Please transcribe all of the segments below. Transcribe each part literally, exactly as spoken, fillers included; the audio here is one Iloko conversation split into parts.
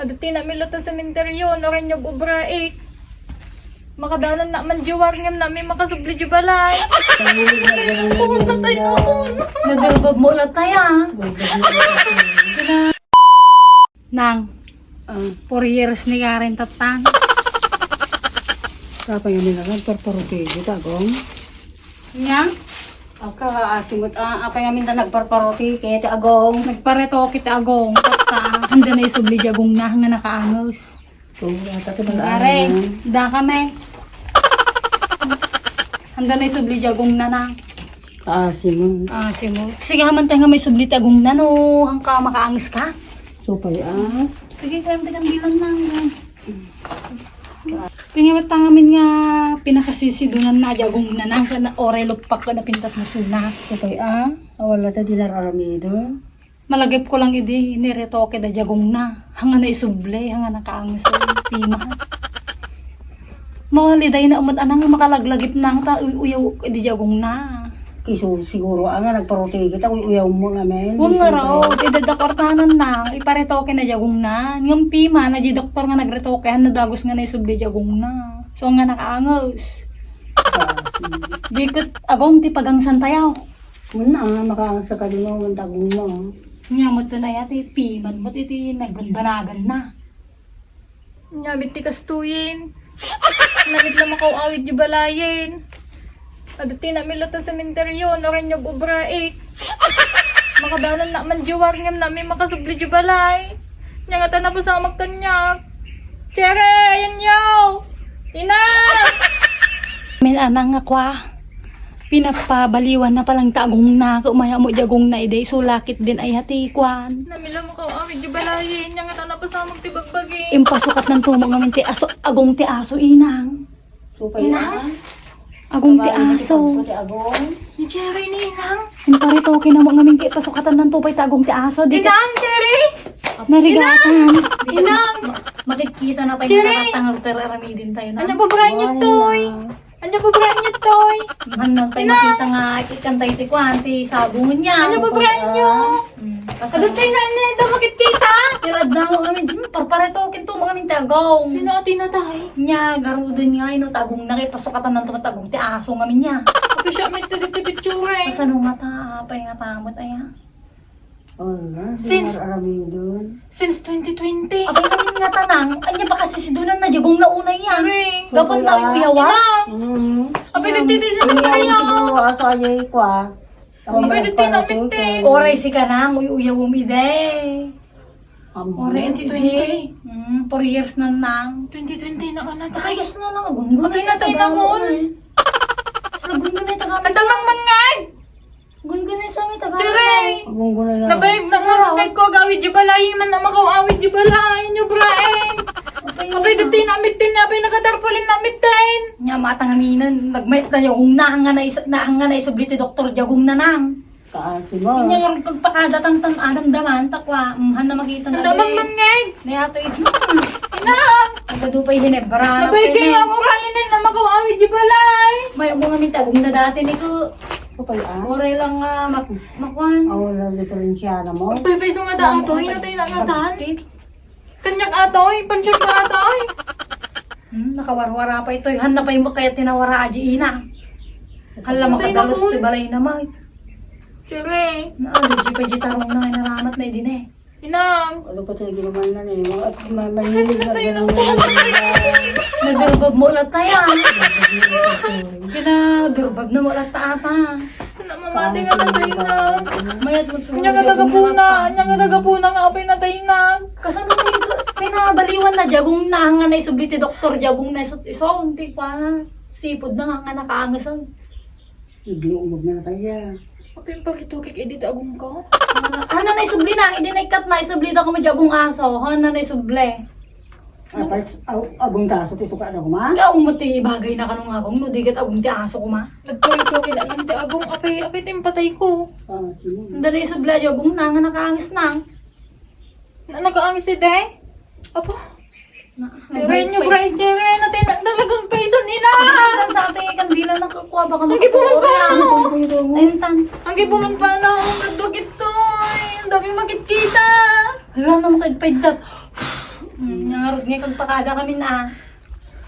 Adu ti namilo ta sementeryo, no ren yo bubraik. Makadanan na man di war ngem nami makasubli di balay. Pumunta tayo. Nadurbab mo ulit tayo, ah. Nang, Ah, four years ni Karen tattan. Sapa nga nila kan parparuti di tagong? Nya? Aka, asimot, ah, apay amin ta nagparparuti, kaya ti agong. Nagparetoke ti agong, tatta. Handa na isubli di agong na, nga nakaangus. Oo, ata ti Pare, balayan. Da kami. Handa na isubli di agong na na. Ah, sige. Ah, sige. Sige, haman tayo nga may subli ti agong na, no? Ang ka, makaangus ka? Supay, ah. Sige, kaya ang tagang bilang na. Kaya nga, nga pinakasisidunan na, di agong na na, nga oray lupak ka na pintas mo suna. Supay, ah. Awala ta di nararamido. Malagip ko lang idi, niretoke da di agong na. Hanga na isubli, hanga na kaangas, ay, pima. Mawali day na umad anang makalaglagip na ta uy-uyaw idi di agong na. Isu siguro, ah, nga nagparoteke ta, uy-uyaw mo nga, men. Huwag nga raw, idadakwartanan na, iparetoke na di agong na. Ngam pima, na di doktor nga nagretoke, han nadagos nga na isubli di agong na. So, nga nakaangas. Ah, sige. Di ket agong ti pagangsan tayo. Una, ah, makaangas ka kadin, no, nga tagong mo. Nya, mo ito na yati, piman mo iti nagbanbanagan na. Nya, mit ti kastuyin. Nagit na makaw-awid di balayen. Adu ti namilo ta sementeryo, no ren yo bubraik. Makadanan na man di war ngem nami makasubli di balay. Nya nga ta napasamak kaniak. Chere, ayan yo! Ina! Min anang nga kwa. Pinapabaliwan na palang ta agong na, kumaya mo di agong na, iday sulakit din ay hati kwan. Namila mo ka, amin di balayin, nya nga ta napasamag ti bagbagi. Impasukat ng tumo ngamin ti aso, agong ti aso, inang. Supay Inang? Agong ti aso. Ti agong. Ni Jerry ni inang. Imparito kinamo ngamin ti pasukatan ng tupay ti agong ti aso. Di ka Inang, Jerry! Narigatan. Inang! Makikita na pa yung Jerry! Nakatangal, pero aramidin tayo na. Ano ba, Brian, yung toy? Anya pa bra inyo, toy? Manan pay Ina! Makita nga ikantay ti kuan, ti sabon niya. Anya pa bra inyo? Mm. Adu tayo na, anya, ito makikita? Tirad na mo kami, hmm, parparetokin to, mga mintagaw. Sino ati na tayo? Nya, garuden nga, ino, tagong na kay pasukatan ng tumatagong ti aso nga minya. Kasi siya, may ito dito picture, eh. Kasano nga ta, apay nga tamot, aya? Ala, Since, di mar-aramidon. Since twenty twenty. Abay, namin nga tanang, anya pa kasi si Dunan na jagong nauna yan. Correct. Gapon So, tayo kaya, uyawan. Inang! Mm. Abay, Inang. Dito, dito, Inang, dito, siguro, asa ay kwa. Abay, dito, dito, dito. Oray si kanang, uy, uyawom ide. Amo. Oray, twenty twenty. Mm, four years na nang. Twenty twenty na ka na, Abay, tay. Yes na lang, agungun Abay, na natay tayo na mo. Tapos nagungun na yung taga- Ang tamang mangag! Gungunay sa may taga- Juray! Gungunay na. Nabayag na nga, Wow. Nagko agawid di balay, man na makaw-awid di balay, nyo, bra, eh. Apay, Apay, dati na mitin, apay, nakatarpaulin na mitin. Nya, matang aminan, nagmayat na yung nahanga na is-, nahanga na isubli ti doktor, jagong na nang. Kaasi mo. Nya, nga pagpakadatan tan adam daman, takwa, mm, han na makita na Ang damang di. Man ngay. Nayato ito. Ina! Nagadu pa yung Ginebra. Nabayag kayo, ako kainin na makaw-awid di balay. May bunga minta, gumna dati nito. Kapay, ah? Oray lang nga mak-, makuan. Aw, wala diferensya na mo. Pay-, pay, so nga daan to, hinatay na nga daan. Kanyak atoy, pansyon pa atoy. Hmm, nakawarwara pa itoy. Han na pay mo kaya tinawara aji ina. Hala, Patay na makadalos kun. Ti balay na, Mike. Sure. Na, ano, di pa di tarong na nga naramat na idin eh. Inang. Ano pa tayo ginaman na eh? Mga, ma-, mahilig na Patay na ganun. Kun. Nadurbab mo ulit tayo, ah. Kinadurbab na mo ulit ta ata. Ano, mamati nga na tayo na. Mayat mo Nya nga tagapuna, nya nga tagapuna nga apay na tayo na. Kasano mo yung pinabaliwan na jagong na nga naisubli ti doktor, jagong na isut-, ison, ti pa na. Sipod na nga, nga nakaangasan. Sige, umog na kaya. Apin pa kito kik edit agong ka? Ano na isubli na, hindi na ikat na, isubli na kami di agong aso. Ha, na isubli. Apas, aw, agong ta aso, ti suka na kuma? Kaya umot ti bagay na kanong agong, no, di kat agong ti aso kuma. Nagpalito kita lang ti agong, apay, apay ti impatay ko. Ah, sige. Hindi na isubli di agong na, nga nakaangis na. Na, nakaangis si Day? Apo? Na, Renyo, nagmay-, bright, Jere, na tina-, talagang paisan, ina! Ang sa ato yung kandila na kukuha, baka Ang gipunan pa, matutuwa ano? Ay, ang tan-, Ang gipunan pa na, ang nagdugit to, ay, ang dami magkita. Wala na makagpaydap. Hmm, nangarod nga kagpakada kami na.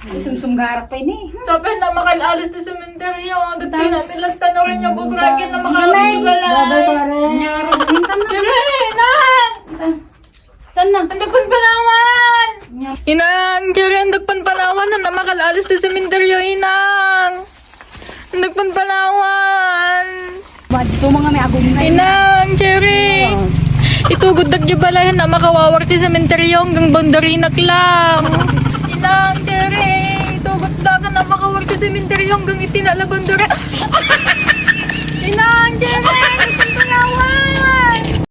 Ay, sumsumgarap pa ini. Sabi na makalalis ti sementeryo. Dagiti na pilas tanorin yung bubrakin na makalalis ti balay. Nangarod, nintan na. Dire, inang! Tan na. Andak panpanawan! Inang, Jerry, andak panpanawan na makalalis ti sementeryo, inang! Andak panpanawan! Wadto mga may agum na. Inang, Jerry! Itugod dagiti balay na makawawar ti sementeryo hanggang boundary na lang. Inang, Jerry! Itugod daga na makawar ti sementeryo hanggang iti na boundary. Inang, Jerry!